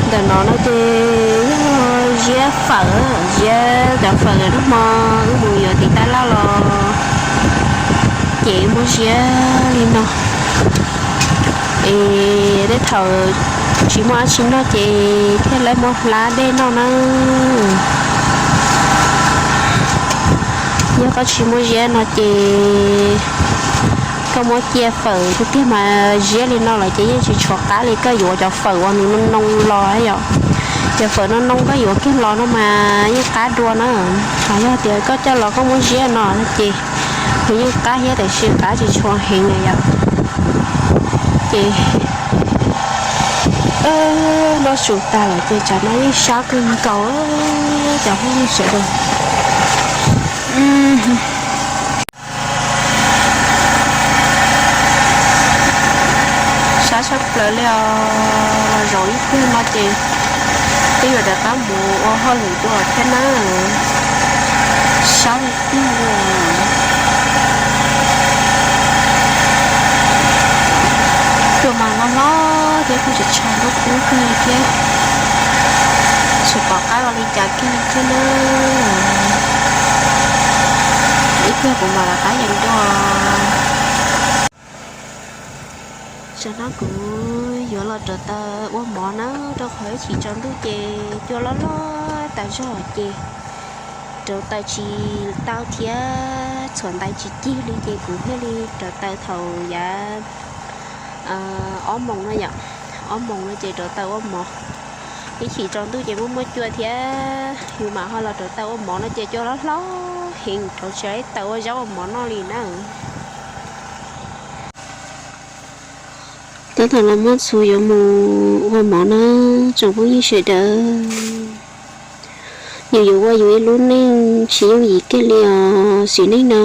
Ntawm no no ces yog ziab fawm, ziab cov fawm nag hmo wb mus yuav tim Tab Laj los ces muab ziab li no. Es tej thaum tsis muaj dab tsi noj ces thiaj li muab hlab dej noj na. Yog koj tsis muaj ziab no ces koj muab cia fawm tiag tiag mas ziab li no lawm ces yeej tsis tshuav qab li. Koj yuav cov fawm uas nws noo noo los yom, cov fawm noo noo koj yuav kiag los no mas yeej qab dua na. Ho yog tias koj coj los koj muab ziab no ces nws yeej qab thiab tiam sis qab tsis tshua heev na yom. Ces noj su tas lawm ces tsam no yeej sab kawg nkaus cov phooj ywg sawv daws. Sab tshaj plaws li os. Los zaum ib pliag no ces twb yuav rov qab mus ua hauj lwm dua thiab na. Sab li tiag li. Cua mas no hlob thiab kuj tsis tshav ntuj kub kawg li thiab. Tsis pom qab ua li cas kiag li thiab na. Ib pliag kuv mam rov qab yees dua. Tsam no kuv yuav los rauv taws ua mov na, rau qhov ib chim tsaus ntuj ces cua loj loj tas zog ces rauv taws tsis tau thiab txhuam ntais tsis cig li ces kuv thiaj li rauv taws thaum yav ob moos no yom, ob moos no ces rauv taws ua mov. Ib chim tsaus ntuj ces muaj muaj cua thiab yus mam ho los rauv taws ua mov no ces cua loj hlob heev rauv tsis tau ib taws ua zaub ua mov noj li na. Tab tom los muab txhuv yuav mus ua mov na tsoom phooj ywg sawv daws. Yus yuav ua yus ib lub neej tsis yooj yim kiag li os, sim neej no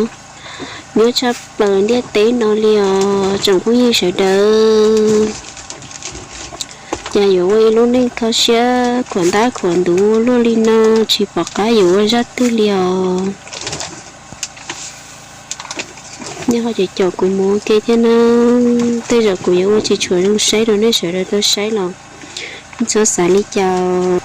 nyuaj tshaj plaws ntiaj teb no li os tsoom phooj ywg sawv daws. Cas yuav ua ib lub neej kho siab khuam ntab khuam ntuv luaj li no, tsis pom qab yuav ua zaj twg li os. Nej ho caum caum kuv mus ua ke thiab na, tej zaum kuv yuav ua tsis tshua zoo saib rau nej sawv daws tau saib los txhob xav li cas.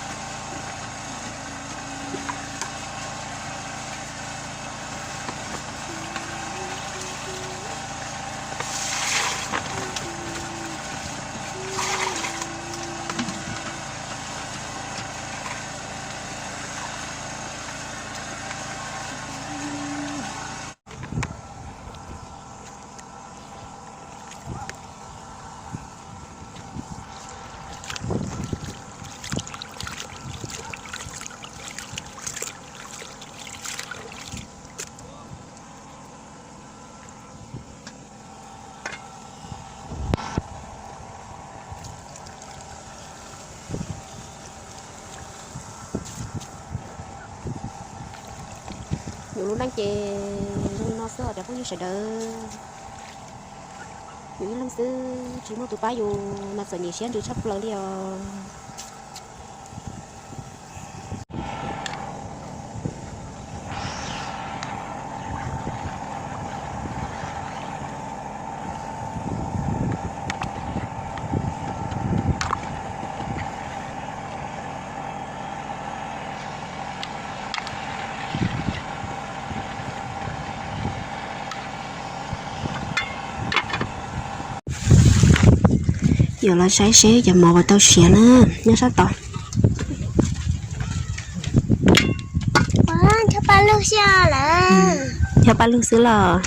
Yus lub neej ces zoo li no xwb os cov phooj ywg sawv daws. Yus ib leeg xwb tsis muaj tus pab yus mas txom nyem siab ntsws tshaj plaws li os. Yuav los saib seb cov mov puas tau siav na, nyob sab tod. Nyob paj lug xwb los.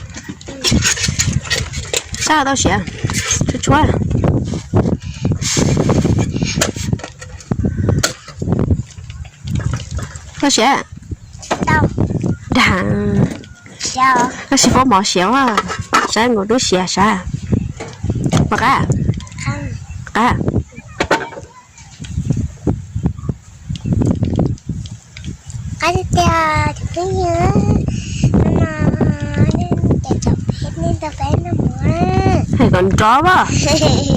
Sab tau siav, tshuab tshuab. Tau siav. Dag, koj tsis paub mov siav a, saib nkaus dub siav sav. Mov qab, qab. Hais kom nrov as,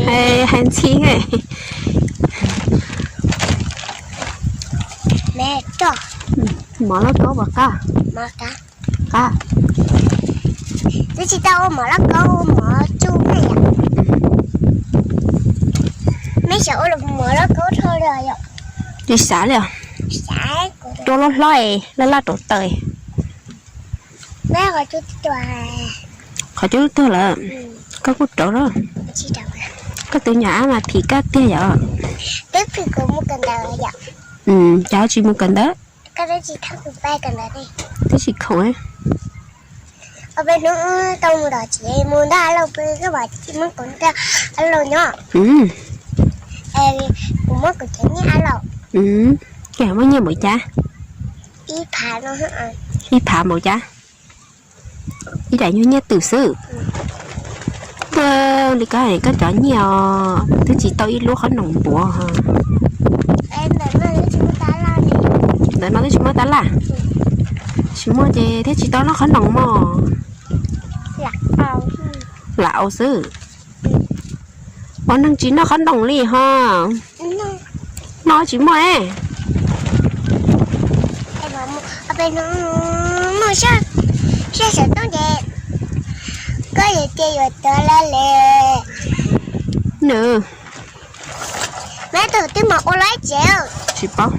hais ntxhi. Mov lauj kaub puas qab? Qab. Twb tsis tau ua mov lauj kaub, ua mov tsuj ne yom. Meb xyaum ua mov lauj kaub dhau li yom. Tsis xav li os. Rau loj hlob, laj laj rauv taws. Qhov cub lub tuag lawm, koj kuj rauv lawm. Koj tus nyuam ab mas phim koj tiag yom. Cas tsis mus kawm ntawv? Twb tsis khoom. Peb hnub tau mus tom tsev mus nrog Lauj, Muab Kaus nrog Lauj nyob. Kuv muab kuv cov nyiaj Lauj. Koj muab nyiaj npaum cas? Ib phav npaum cas? Ib daim nyuag nyiaj twm xwb. Li koj, koj cov nyiaj os twb tsis tau ib lub qhob noom npuav. Ntawm no twb tsis muaj tab laj. Tsis muaj ces thiaj tsis tau noj qhob noom mog. Lam au xwb. Ua neeg tsis noj qhob noom li ho. Noj tsis muaj. Sawv tooj ces koj yog tias yuav tuav lawm li. Nws, mab tug twb mus ua lawm tsev. Tsis paub.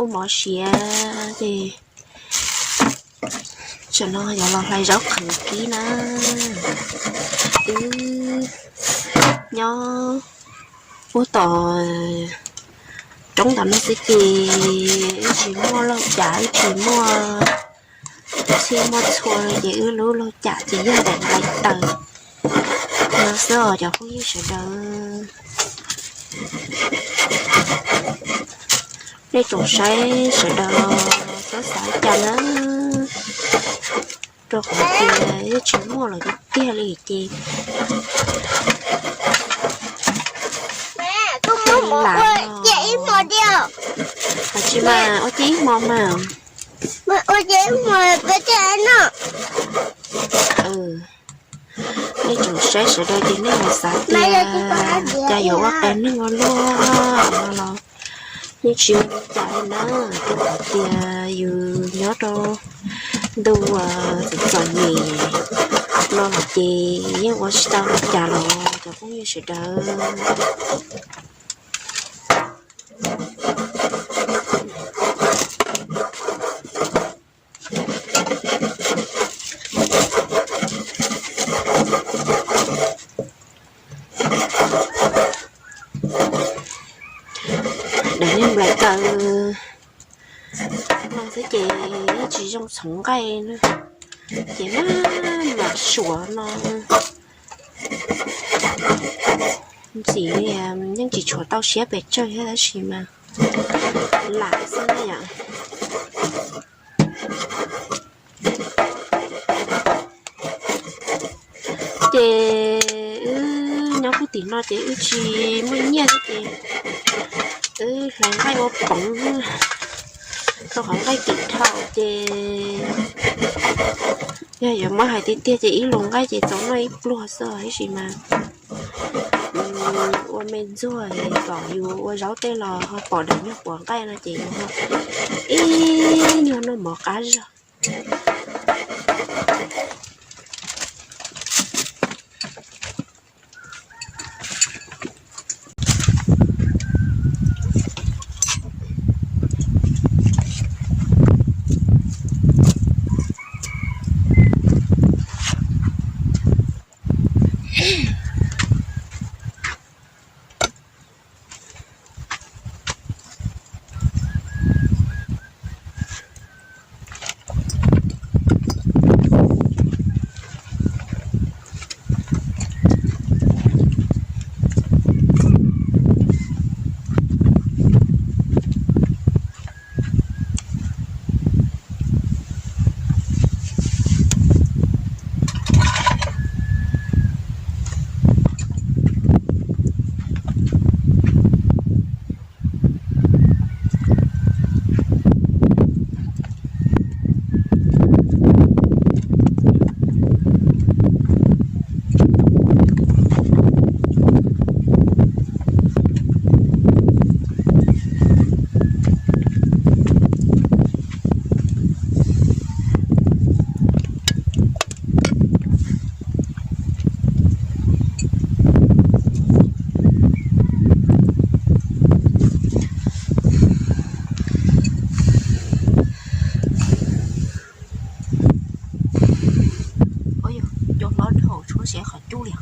Ua mov siav ces tsam no yuav los hlais zaub qhwv kib na. Wb nyob puag tom roob tom no xwb ces wb tsis muaj lauj cas, wb tsis muaj txhij muaj txhua li ces wb lub lauj cas ces yog daim nplai taws no xwb os cov phooj ywg sawv daws. Nej tsoom saib sawv daws txhob xav cas na, rau qhov tias yeej tsis muaj los tiag tiag li ces lam no. Tsis mas ua ciav ib hmo mas. Nej tsoom saib sawv daws ces nej mus xav tias cas yuav ua qias neeg ua luaj no los yeej tsis ua cas li na, rau qhov tias yus nyob rau ntu txom txom nyem no los ces yeej ua tsis tau li cas los cov phooj ywg sawv daws. Daim niag nplai taws no xwb ces yeej tsis zoo txhoov nqaij na, ces mam mam suav no. Ntxim li yeej tsis tshuav tau siab pes tsawg thiab tab sis mas lam xwb na yom. Ces wb nyob puag tim no ces wb tsis muaj nyiaj thiab ces wb hlais nqaij ua poov, rau qhov nqaij kim dhau ces yog yuav muab hais tiag tiag ces ib lus nqaij ces txaus noj ib pluag xwb tab sis mas ua me ntxuag kom yus ua zaub tej los ho pom daim nyuag puav nqaij no ces yus ho ib nyuag noj mov qab zog. tsev qhov cub li.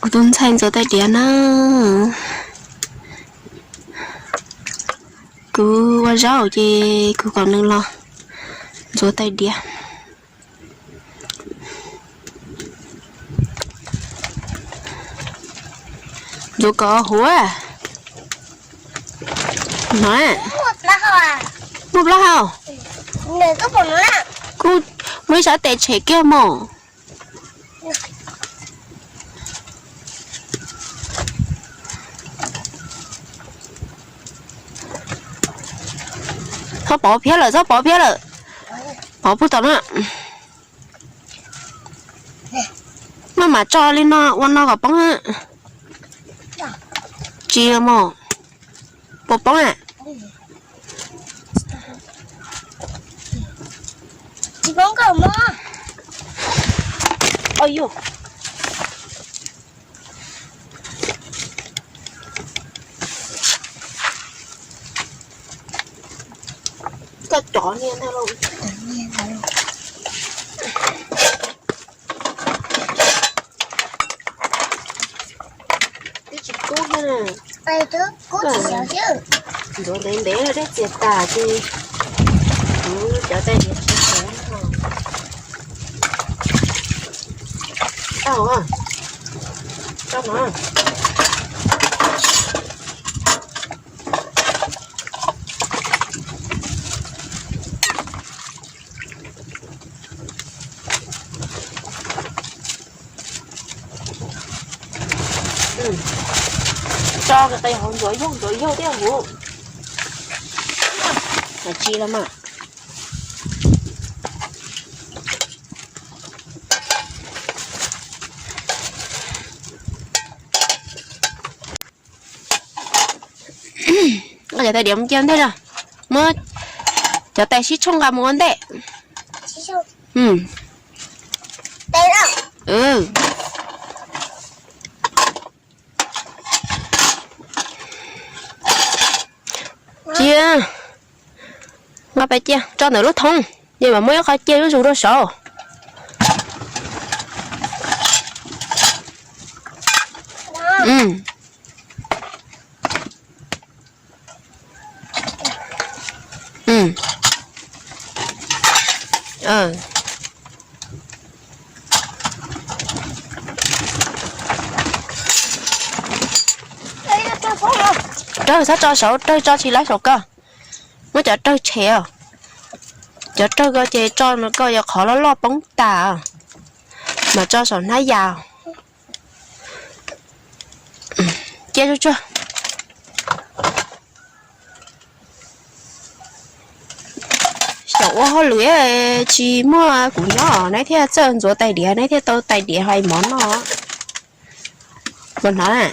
Kuv tus ntxhais ntxuav tais diav na. Kuv ua zaub ces kuv kom nws los ntxuav tais diav. Ntxuav kom huv. No, muaj plaub hau. Kuj muaj ib sab tes tshem kiag mog. Txhob pov phiab lawm, txhob pov phiab lawm. Pov puag tom no. Maj mam tso li no ua no kom poob. Tsis mog, puas poob na? Koj cov niag ntag lauj. Twb tsis kub thiab na. Ntxuav ntev ntev dej txias tas ces kuv cov tais diav tsis kub no. Tau, tso no. Tso qis qis hauv ntxuav yaug ntxuav yaug thiab huv. Tsis los mas. Cov tais diav mus cia ntej na. Muab cov tais sib tshooj nqa mus ua ntej. Cia, nqa pais cia tso ntawm lub thoob, ces mam muab ib qho cia zuj zus rau saud. Rawg txhob tso saud, rawg tso tsis laib saum koj. Muab cov rawg tshem os. Cov rawg ko ces tso no koj yuav qhov loj loj poob tas. Mam tso saum hnab yas. Cia tsuag tsuag. Xyaum ua hauj lwm tsis muaj kuv nyob neb thiaj txawj ntxuav tais diav, neb thiaj tau tais diav hais mov noj. Puas hnov na?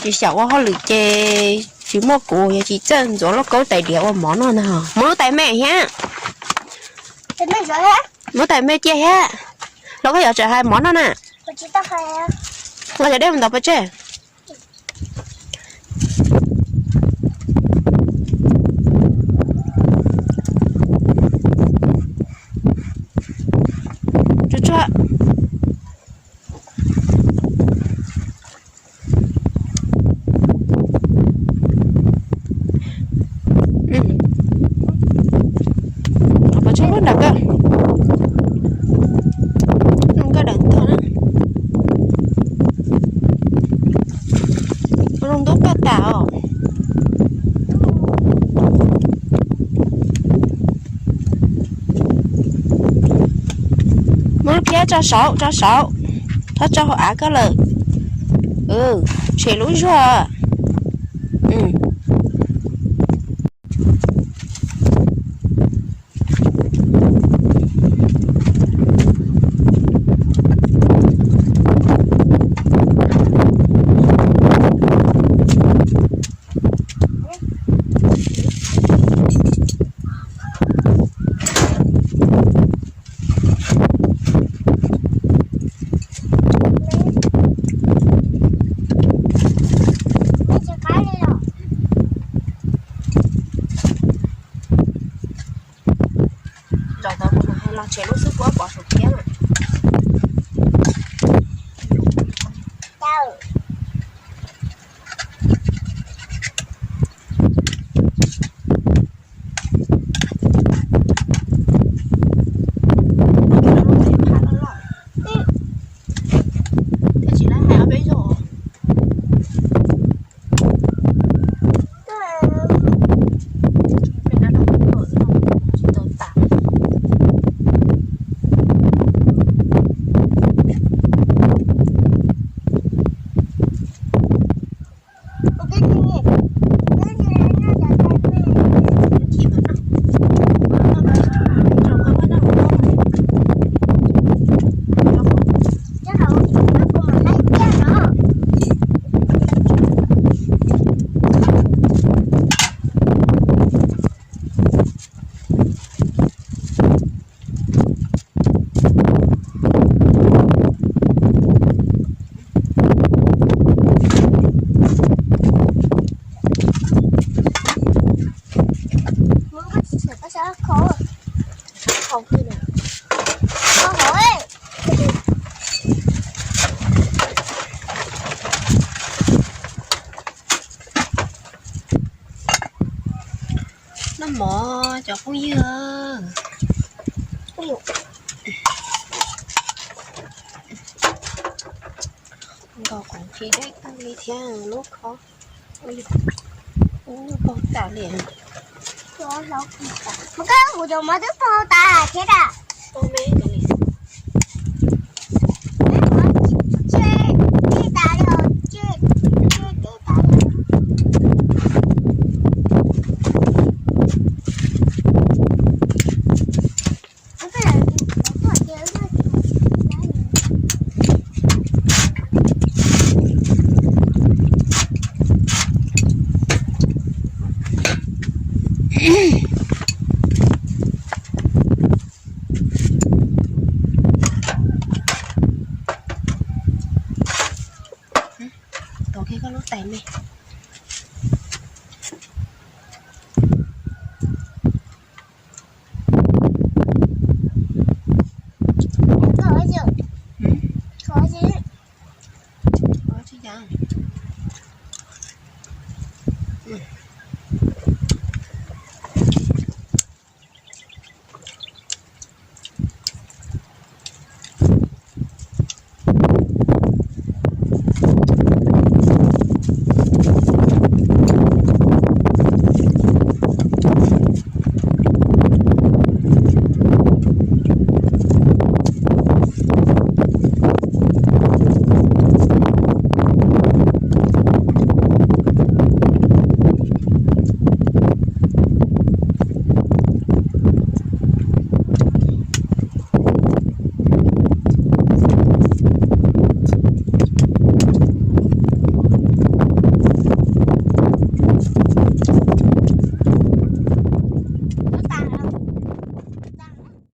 Tsis xyaum ua hauj lwm ces tsis muaj kuv, yog tsis txawj ntxuav lauj kaub tais diav ua mov noj ntag. Muab lub tais me thiab. Muab tais me cia thiab. Los koj yuav tsam hais mov noj na. Los cov dej mus ntov pov tseg. Tsuag tsuag. Pov tseg nram koj, zoo nkauj dam tog na. Zoo ntuj koj tas os. Muab lub phiab tso saud, tso saud, txhob tso hauv av koj lawm. Tshem lub zuag. Zaum tod kuv los tshem lub xub puab pov saum phiab lawm. Noj mov cov phooj ywg. Nkaus koom tsis deb kawg li thiab lub khob. Ub, paug tas li. Mus koj kuv cov mov twb paug tas thiab da.